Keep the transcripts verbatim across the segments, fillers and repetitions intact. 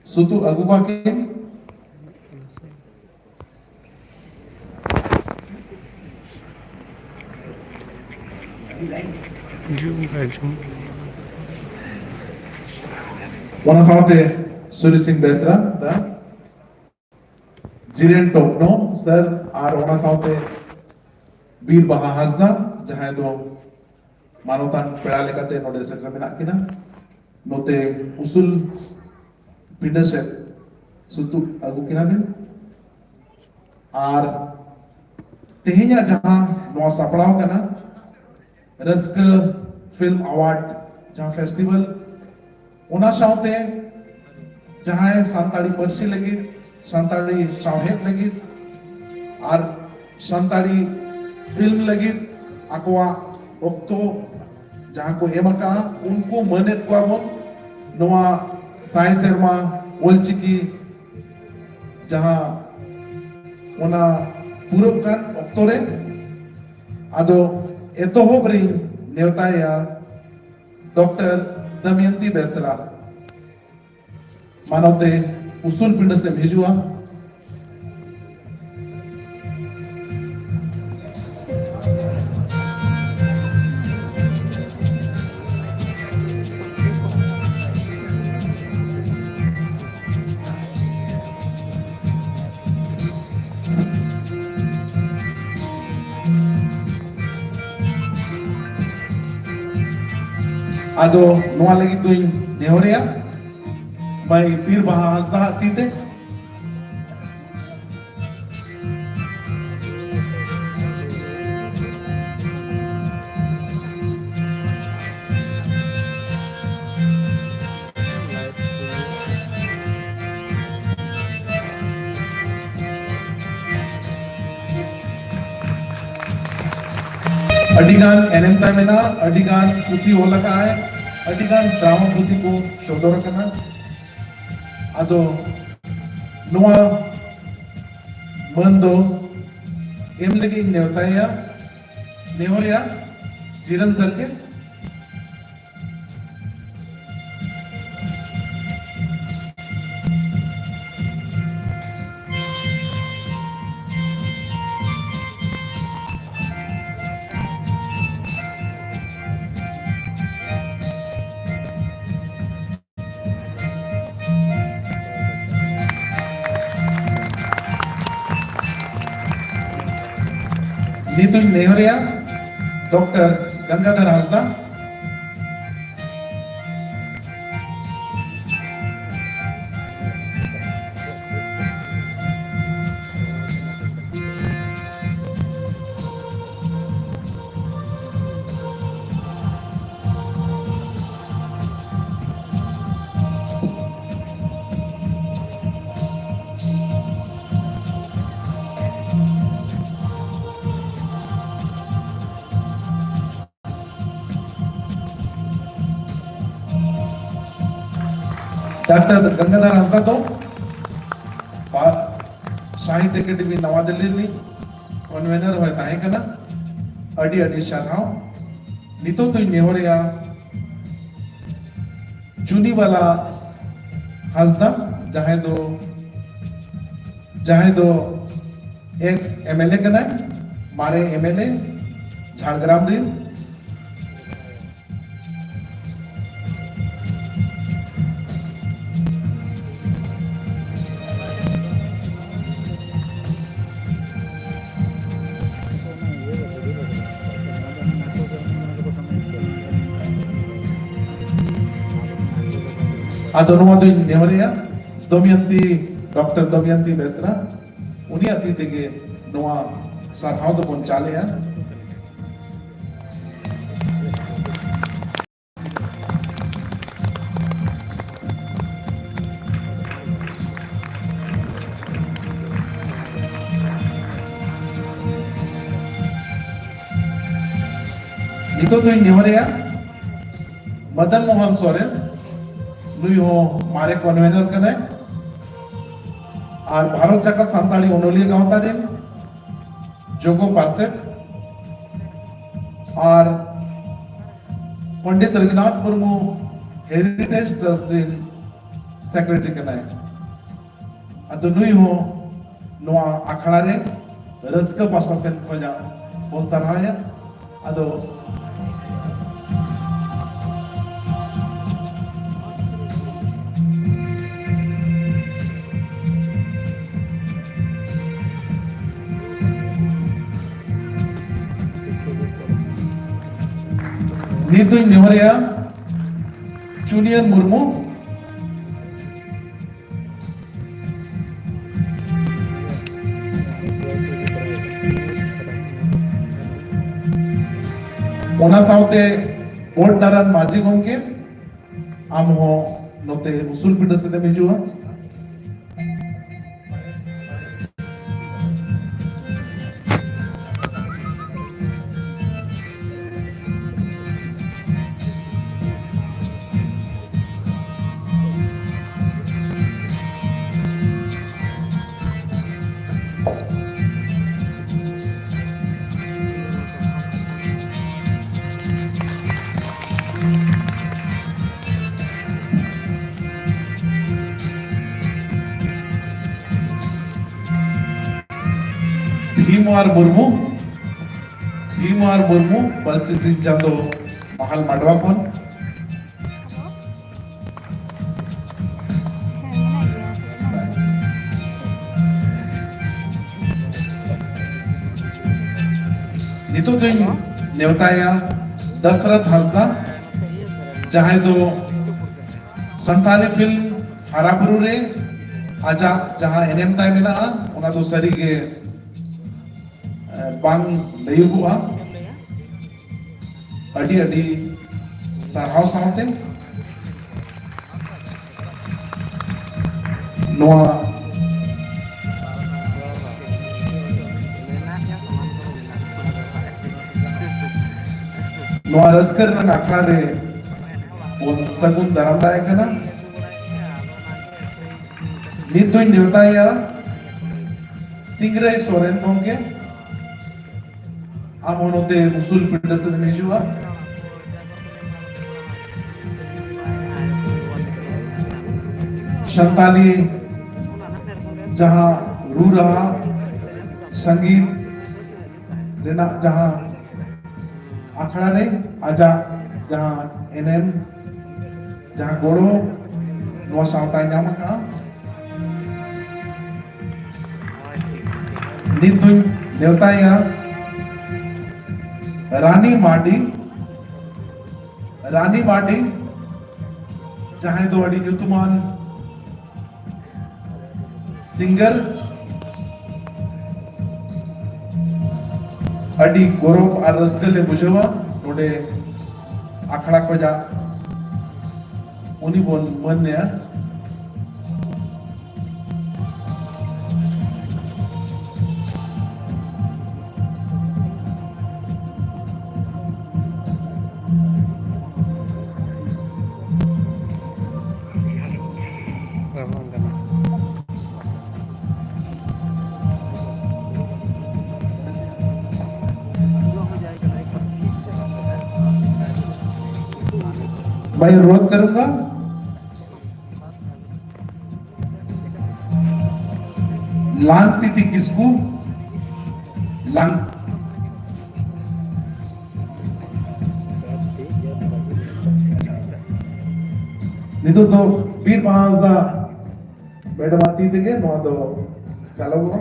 ᱥᱩᱛᱩᱜ ᱟᱹᱜᱩ ᱠᱚᱣᱟ ᱠᱤᱱ᱾ ᱚᱱᱟ ᱥᱟᱶᱛᱮ ᱥᱩᱨᱤ ᱥᱤᱝ ᱵᱮᱥᱨᱟ ᱫᱟ, ᱡᱤᱨᱮᱱ ᱴᱚᱯᱱᱚ ᱥᱟᱨ, ᱟᱨ ᱚᱱᱟ ᱥᱟᱶᱛᱮ ᱵᱤᱨ ᱵᱟᱦᱟ ᱦᱟᱸᱥᱫᱟ, ᱡᱟᱦᱟᱸᱭ ᱫᱚ ᱢᱟᱱᱚᱛᱟᱱ ᱯᱮᱲᱟ ᱞᱮᱠᱟᱛᱮ ᱱᱚᱰᱮ ᱥᱮᱴᱮᱨ ᱢᱮᱱᱟᱜ ᱠᱤᱱᱟ᱾ ᱱᱚᱛᱮ ᱩᱥᱩᱞ ᱯᱤᱸᱰᱟᱹ ᱥᱮᱫ ᱥᱩᱛᱩᱜ ᱟᱹᱜᱩ ᱠᱤᱱᱟ ᱵᱤᱱ᱾ ᱟᱨ ᱛᱮᱦᱮᱧᱟᱜ ᱡᱟᱦᱟᱸ ᱱᱚᱣᱟ ᱥᱟᱯᱲᱟᱣ ᱠᱟᱱᱟ, ᱨᱟᱹᱥᱠᱟᱹ ᱯᱷᱤᱞᱢ ᱟᱣᱟᱨᱰ ᱡᱟᱦᱟᱸ ᱯᱷᱮᱥᱴᱤᱵᱷᱟᱞ, ᱚᱱᱟ ᱥᱟᱶᱛᱮ ᱡᱟᱦᱟᱸᱭ ᱥᱟᱱᱛᱟᱲᱤ ᱯᱟᱹᱨᱥᱤ ᱞᱟᱹᱜᱤᱫ, ᱥᱟᱱᱛᱟᱲᱤ ᱥᱟᱶᱦᱮᱫ ᱞᱟᱹᱜᱤᱫ ᱟᱨ ᱥᱟᱱᱛᱟᱲᱤ ᱯᱷᱤᱞᱢ ᱞᱟᱹᱜᱤᱫ ᱟᱠᱚᱣᱟᱜ ᱚᱠᱛᱚ ᱡᱟᱦᱟᱸ ᱠᱚ ᱮᱢ ᱟᱠᱟᱫᱼᱟ, ᱩᱱᱠᱩ ᱢᱟᱹᱱᱮᱫ ᱠᱚᱣᱟ ᱵᱚᱱ ᱱᱚᱣᱟ ᱥᱟᱭ ᱥᱮᱨᱢᱟ ᱚᱞᱪᱤᱠᱤ ᱡᱟᱦᱟᱸ ᱚᱱᱟ ᱯᱩᱨᱟᱹᱜ ᱠᱟᱱ ᱚᱠᱛᱚ ᱨᱮ᱾ ᱟᱫᱚ ᱮᱛᱚᱦᱚᱵ ᱨᱤᱧ ᱱᱮᱣᱛᱟᱭᱟ ᱰᱚᱠᱴᱚᱨ ᱫᱚᱢᱭᱚᱱᱛᱤ ᱵᱮᱥᱨᱟ, ᱢᱟᱱᱚᱛᱮ ᱩᱥᱩᱞ ᱯᱤᱸᱰᱟᱹ ᱥᱮᱫ ᱮᱢ ᱦᱤᱡᱩᱜᱼᱟ᱾ ᱟᱫᱚ ᱱᱚᱣᱟ ᱞᱟᱹᱜᱤᱫ ᱫᱚᱧ ᱱᱮᱦᱚᱨᱮᱭᱟ ᱢᱟᱹᱭ ᱵᱤᱨ ᱵᱟᱦᱟ ᱦᱟᱸᱥᱫᱟ ᱟᱜ ᱛᱤ ᱛᱮ᱾ ᱟᱹᱰᱤ ᱜᱟᱱ ᱮᱱᱮᱢ ᱛᱟᱭ ᱢᱮᱱᱟᱜᱼᱟ, ᱟᱹᱰᱤ ᱜᱟᱱ ᱯᱩᱛᱷᱤ ᱚᱞ ᱟᱠᱟᱫ ᱟᱭ, ᱟᱹᱰᱤ ᱜᱟᱱ ᱰᱨᱟᱢᱟ ᱯᱩᱛᱷᱤ ᱠᱚ ᱥᱚᱫᱚᱨ ᱟᱠᱟᱱᱟ᱾ ᱟᱫᱚ ᱱᱚᱣᱟ ᱢᱟᱹᱱ ᱫᱚ ᱮᱢ ᱞᱟᱹᱜᱤᱫ ᱤᱧ ᱱᱮᱣᱛᱟᱭᱟ, ᱱᱮᱦᱚᱨᱮᱭᱟ ᱡᱤᱨᱟᱹᱱ ᱥᱟᱨ ᱜᱮ᱾ ᱱᱤᱛᱚᱜ ᱤᱧ ᱱᱮᱦᱚᱨᱮᱭᱟ ᱰᱚᱠᱴᱚᱨ ᱜᱚᱝᱜᱟᱫᱷᱚᱨ ᱦᱟᱸᱥᱫᱟ᱾ ᱰᱟᱠᱴᱚᱨ ᱜᱚᱝᱜᱟᱫᱷᱚᱨ ᱦᱟᱸᱥᱫᱟ ᱫᱚ ᱯᱟ-, ᱥᱟᱦᱤᱛᱭᱚ ᱮᱠᱟᱰᱮᱢᱤ ᱱᱟᱣᱟ ᱫᱤᱞᱞᱤ ᱨᱤᱱᱤᱡ ᱠᱚᱱᱵᱷᱮᱱᱚᱨ ᱦᱚᱸᱭ ᱛᱟᱦᱮᱸ ᱠᱟᱱᱟ᱾ ᱟᱹᱰᱤ ᱟᱹᱰᱤ ᱥᱟᱨᱦᱟᱣ᱾ ᱱᱤᱛᱚᱜ ᱫᱚᱧ ᱱᱮᱦᱚᱨᱮᱭᱟ ᱪᱩᱱᱤᱵᱟᱞᱟ ᱦᱟᱸᱥᱫᱟ, ᱡᱟᱦᱟᱸᱭ ᱫᱚ, ᱡᱟᱦᱟᱸᱭ ᱫᱚ ᱮᱠᱥ ᱮᱢ ᱮᱞ ᱮ ᱠᱟᱱᱟᱭ, ᱢᱟᱨᱮ ᱮᱢ ᱮᱞ ᱮ ᱡᱷᱟᱲᱜᱨᱟᱢ ᱨᱤᱱ᱾ ᱟᱫᱚ ᱱᱚᱣᱟ ᱫᱚᱧ ᱱᱮᱦᱚᱨᱮᱭᱟ ᱫᱚᱢᱭᱚᱱᱛᱤ, ᱰᱚᱠᱴᱚᱨ ᱫᱚᱢᱭᱚᱱᱛᱤ ᱵᱮᱥᱨᱟ, ᱩᱱᱤᱭᱟᱜ ᱛᱤ ᱛᱮᱜᱮ ᱱᱚᱣᱟ ᱥᱟᱨᱦᱟᱣ ᱫᱚᱵᱚᱱ ᱪᱟᱞᱮᱜᱼᱟ᱾ ᱱᱤᱛᱚᱜ ᱫᱚᱧ ᱱᱮᱦᱚᱨᱮᱭᱟ ᱢᱚᱫᱚᱱ ᱢᱳᱦᱚᱱ ᱥᱚᱨᱮᱱ, ᱱᱩᱭ ᱦᱚᱸ ᱢᱟᱨᱮ ᱠᱚᱱᱵᱷᱮᱱᱚᱨ ᱠᱟᱱᱟᱭ ᱟᱨ ᱵᱷᱟᱨᱚᱛ ᱡᱟᱠᱟᱛ ᱥᱟᱱᱛᱟᱲᱤ ᱚᱱᱚᱞᱤᱭᱟᱹ ᱜᱟᱶᱛᱟ ᱨᱮᱱ ᱡᱳᱜᱚ ᱯᱟᱨᱥᱮᱛ ᱟᱨ ᱯᱚᱱᱰᱤᱛ ᱨᱚᱜᱷᱩᱱᱟᱛᱷ ᱢᱩᱨᱢᱩ ᱦᱮᱨᱤᱴᱮᱡᱽ ᱴᱨᱟᱥᱴ ᱨᱮᱱ ᱥᱮᱠᱨᱮᱴᱟᱨᱤ ᱠᱟᱱᱟᱭ᱾ ᱟᱫᱚ ᱱᱩᱭ ᱦᱚᱸ ᱱᱚᱣᱟ ᱟᱠᱷᱲᱟ ᱨᱮ ᱨᱟᱹᱥᱠᱟᱹ ᱯᱟᱥᱴᱟ ᱥᱮᱱ ᱠᱷᱚᱱᱟᱜ ᱵᱚᱱ ᱥᱟᱨᱦᱟᱣᱮᱭᱟ᱾ ᱟᱫᱚ ᱱᱤᱛ ᱫᱚᱧ ᱱᱮᱦᱚᱨᱮᱭᱟ ᱪᱩᱱᱤᱭᱟᱱ ᱢᱩᱨᱢᱩ᱾ ᱚᱱᱟ ᱥᱟᱶᱛᱮ ᱵᱚᱰ ᱱᱟᱨᱟᱱ ᱢᱟᱹᱡᱷᱤ ᱜᱚᱢᱠᱮ, ᱟᱢ ᱦᱚᱸ ᱱᱚᱛᱮ ᱩᱥᱩᱞ ᱯᱤᱸᱰᱟᱹ ᱥᱮᱫ ᱮᱢ ᱦᱤᱡᱩᱜᱼᱟ᱾ ᱵᱷᱤᱢ ᱟᱨ ᱢᱩᱨᱢᱩ, ᱵᱷᱤᱢ ᱟᱨ ᱢᱩᱨᱢᱩ, ᱯᱟᱹᱧᱪᱤ ᱥᱤᱧ ᱪᱟᱸᱫᱚ ᱢᱟᱦᱟᱞ ᱢᱟᱰᱣᱟ ᱠᱷᱚᱱ᱾ ᱱᱤᱛᱚᱜ ᱫᱚᱧ ᱱᱮᱣᱛᱟᱭᱟ ᱫᱟᱥᱨᱚᱛᱷ ᱦᱟᱸᱥᱫᱟ, ᱡᱟᱦᱟᱸᱭ ᱫᱚ ᱥᱟᱱᱛᱟᱲᱤ ᱯᱷᱤᱞᱢ ᱦᱟᱨᱟ ᱵᱩᱨᱩ ᱨᱮ ᱟᱡᱟᱜ ᱡᱟᱦᱟᱸ ᱮᱱᱮᱢ ᱛᱟᱭ ᱢᱮᱱᱟᱜᱼᱟ, ᱚᱱᱟ ᱫᱚ ᱥᱟᱹᱨᱤᱜᱮ, ᱮ, ᱵᱟᱝ ᱞᱟᱹᱭᱚᱜᱚᱜᱼᱟ᱾ ᱟᱹᱰᱤ ᱟᱹᱰᱤ ᱥᱟᱨᱦᱟᱣ ᱥᱟᱶᱛᱮ ᱱᱚᱣᱟ, ᱱᱚᱣᱟ ᱨᱟᱹᱥᱠᱟᱹ ᱨᱮᱱᱟᱜ ᱟᱠᱷᱲᱟ ᱨᱮ ᱵᱚᱱ ᱥᱟᱹᱜᱩᱱ ᱫᱟᱨᱟᱢ ᱫᱟᱲᱮᱭᱟᱜ ᱠᱟᱱᱟ᱾ ᱱᱤᱛ ᱫᱚᱧ ᱱᱮᱣᱛᱟᱭᱮᱭᱟ ᱥᱤᱝᱨᱟᱹᱭ ᱥᱚᱨᱮᱱ ᱜᱚᱢᱠᱮ, ᱟᱢ ᱦᱚᱸ ᱱᱚᱛᱮ ᱩᱥᱩᱞ ᱯᱤᱸᱰᱟᱹ ᱥᱮᱫ ᱮᱢ ᱦᱤᱡᱩᱜᱼᱟ᱾ ᱥᱟᱱᱛᱟᱞᱤ ᱡᱟᱦᱟᱸ ᱨᱩ ᱨᱟᱦᱟ, ᱥᱟᱝᱜᱤᱛ ᱨᱮᱱᱟᱜ ᱡᱟᱦᱟᱸ ᱟᱠᱷᱲᱟ ᱨᱮ ᱟᱡᱟᱜ ᱡᱟᱦᱟᱸ ᱮᱱᱮᱢ, ᱡᱟᱦᱟᱸ ᱜᱚᱲᱚ ᱱᱚᱣᱟ ᱥᱟᱶᱛᱟᱭ ᱧᱟᱢ ᱟᱠᱟᱫᱼᱟ᱾ ᱱᱤᱛ ᱫᱚᱧ ᱱᱮᱣᱛᱟᱭᱟ ᱨᱟᱱᱤ ᱢᱟᱨᱰᱤ, ᱨᱟᱱᱤ ᱢᱟᱨᱰᱤ, ᱡᱟᱦᱟᱸᱭ ᱫᱚ ᱟᱹᱰᱤ ᱧᱩᱛᱩᱢᱟᱱ ᱥᱤᱝᱜᱟᱨ᱾ ᱟᱹᱰᱤ ᱜᱚᱨᱚᱵᱽ ᱟᱨ ᱨᱟᱹᱥᱠᱟᱹ ᱞᱮ ᱵᱩᱡᱷᱟᱹᱣᱟ ᱱᱚᱰᱮ ᱟᱠᱷᱲᱟ ᱠᱷᱚᱱᱟᱜ ᱩᱱᱤ ᱵᱚᱱ ᱢᱟᱹᱱᱮᱭᱟ᱾ मैं अनुरोध करूंगा, ᱞᱟᱝᱛᱤᱛᱤ ᱠᱤᱥᱠᱩ, ᱞᱟᱝ᱾ ᱱᱤᱛᱚᱜ ᱫᱚ ᱵᱤᱨ ᱵᱟᱦᱟ ᱦᱟᱸᱥᱫᱟ ᱢᱮᱰᱟᱢ ᱟᱜ ᱛᱤ ᱛᱮᱜᱮ ᱱᱚᱣᱟ ᱫᱚ ᱪᱟᱞᱟᱣᱚᱜᱼᱟ᱾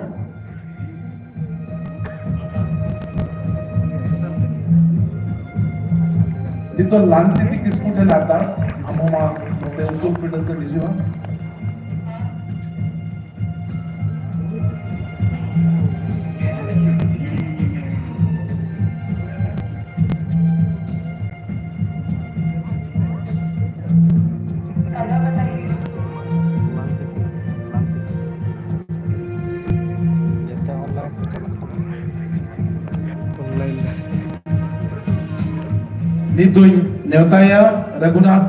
ᱱᱤᱛᱚᱜ ᱞᱟᱝᱛᱤᱛᱤ ᱠᱤᱥᱠᱩ ᱴᱷᱮᱱ ᱟᱨᱫᱟᱥ, ᱟᱢ ᱦᱚᱸ ᱢᱟ ᱱᱚᱛᱮ ᱩᱥᱩᱞ ᱯᱤᱸᱰᱟᱹ ᱥᱮᱫ ᱦᱤᱡᱩᱜᱼᱟ᱾ ᱱᱤᱛ ᱫᱚᱧ ᱱᱮᱣᱛᱟᱭᱟ ᱨᱟᱹᱜᱷᱩᱱᱟᱛᱷ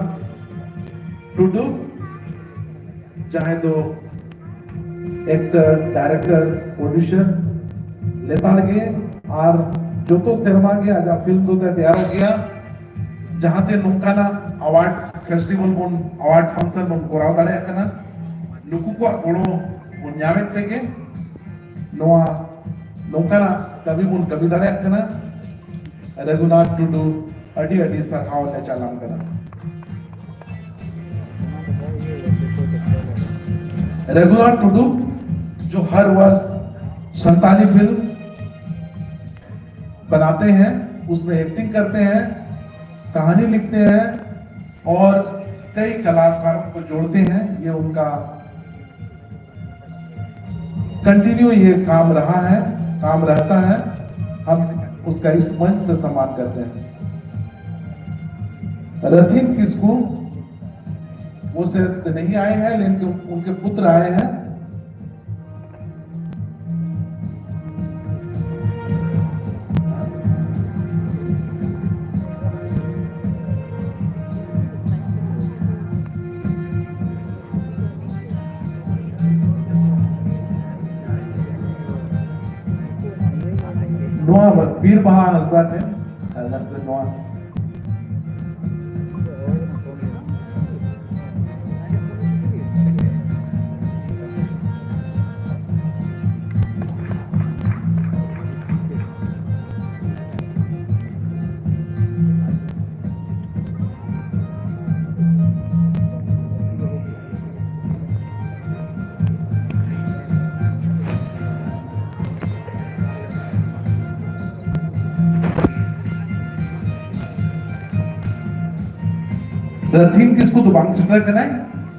ᱴᱩᱰᱩ, ᱡᱟᱦᱟᱸᱭ ᱫᱚ actor, director, producer ᱞᱮᱛᱟᱲ ᱜᱮ ᱟᱨ ᱡᱚᱛᱚ ᱥᱮᱨᱢᱟ ᱜᱮ ᱟᱡᱟᱜ film ᱫᱚ ᱛᱮᱭᱟᱨᱚᱜ ᱜᱮᱭᱟ᱾ ᱡᱟᱦᱟᱸᱛᱮ ᱱᱚᱝᱠᱟᱱᱟᱜ award festival ᱵᱚᱱ, award function ᱵᱚᱱ ᱠᱚᱨᱟᱣ ᱫᱟᱲᱮᱭᱟᱜ ᱠᱟᱱᱟ᱾ ᱱᱩᱠᱩ ᱠᱚᱣᱟᱜ ᱜᱚᱲᱚ ᱵᱚᱱ ᱧᱟᱢᱮᱫ ᱛᱮᱜᱮ ᱱᱚᱣᱟ ᱱᱚᱝᱠᱟᱱᱟᱜ ᱠᱟᱹᱢᱤ ᱵᱚᱱ ᱠᱟᱹᱢᱤ ᱫᱟᱲᱮᱭᱟᱜ ᱠᱟᱱᱟ᱾ ᱨᱟᱹᱜᱷᱩᱱᱟᱛᱷ ᱴᱩᱰᱩ, ᱟᱹᱰᱤ ᱟᱹᱰᱤ ᱥᱟᱨᱦᱟᱣ ᱞᱮ ᱪᱟᱞᱟᱢ ᱠᱟᱱᱟ᱾ रघुनाथ टुडू जो हर वर्ष संताली फिल्म बनाते हैं, उसमें एक्टिंग करते हैं, कहानी लिखते हैं और कई कलाकारों को जोड़ते हैं। ये उनका कंटिन्यू ये काम रहा है, काम रहता है। हम उसका इस मंच से सम्मान करते हैं। रथिन किस्कू, वो शायद नहीं आए हैं, लेकिन उनके पुत्र आए हैं। ᱱᱚᱣᱟ ᱵᱤᱨ ᱵᱟᱦᱟ ᱦᱟᱸᱥᱫᱟ ᱴᱷᱮᱱ, ᱟᱨ ᱱᱟᱥᱮ ᱱᱚᱣᱟ᱾ ᱨᱟᱹᱛᱷᱤᱱ ᱠᱤᱥᱠᱩ ᱫᱚ ᱵᱟᱝ ᱥᱮᱴᱮᱨ ᱠᱟᱱᱟᱭ,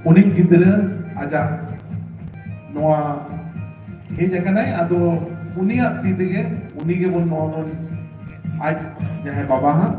ᱩᱱᱤ ᱜᱤᱫᱽᱨᱟᱹ ᱟᱡᱟᱜ ᱱᱚᱣᱟ ᱦᱮᱡ ᱟᱠᱟᱱᱟᱭ, ᱟᱫᱚ ᱩᱱᱤᱭᱟᱜ ᱛᱤ ᱛᱮᱜᱮ ᱩᱱᱤ ᱜᱮᱵᱚᱱ ᱱᱚᱣᱟ ᱵᱚᱱ, ᱟᱡ ᱡᱟᱦᱟᱸᱭ ᱵᱟᱵᱟ ᱦᱟᱸᱜ,